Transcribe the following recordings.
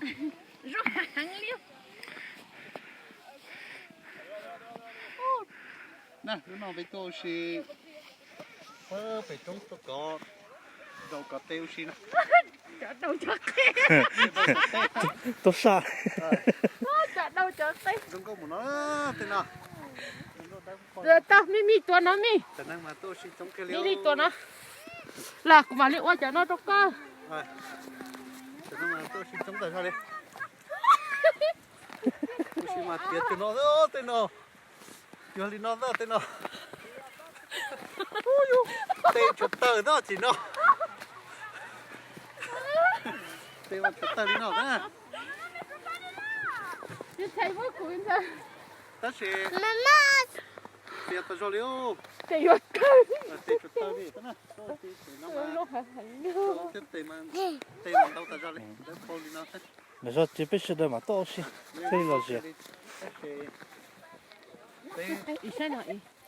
Zoo heev li. Na, hnub no peb tuaj ua si pem roob tuaj kov, rau kov teb ua si na. Cov daus cov qe. Tuaj saj. Cov daus cov qe. Zoo nkauj mus no, tej no. Tau me me tuaj no me. Li li tuaj no. Los kuv mam li ua cov no rau koj. Cov no mas tuaj ua si coob tas zog li. Ua si mas tiav tus no xwb, tej no. Yog li no xwb tej no. Tej tshuav tawg xwb tim no. Tej mas tshuav tawg li no xwb. Tab sis tiav tas zog li. Tej tshuav tawg li xwb na. Tej mas ntau tas zog li, dawb paug li no xwb. Lawv zog ces peb sawv daws mam tuaj ua si, thiaj li lom zem.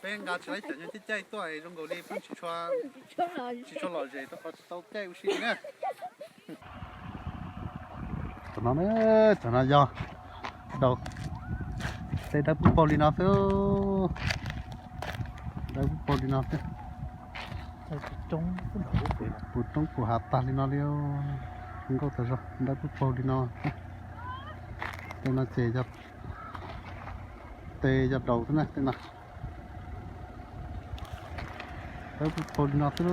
Peb nqa tsis laib cov nyob caij caij tuaj zoo nkaus li pheej tsis tshua, tsis tshua lom zem rau qhov tsis tau caij ua si li na. Cov no, cov no yog daus, tej dawb paug paug li no xwb. Dawb paug paug li no xwb. Puv roob puv hav tag li no li. Zoo nkauj tas zog, dawb paug paug li no. Tej no ces yog, tej yog daus xwb na, tej no. Dawb paug paug li no xwb.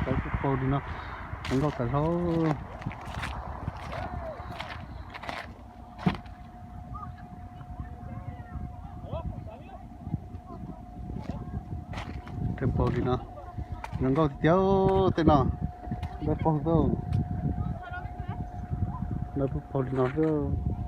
Dawb paug paug li no, zoo nkauj tas zog. Dawb paug li no, zoo nkauj tiag tiag tej no. Dawb paug xwb, dawb paug paug li no xwb.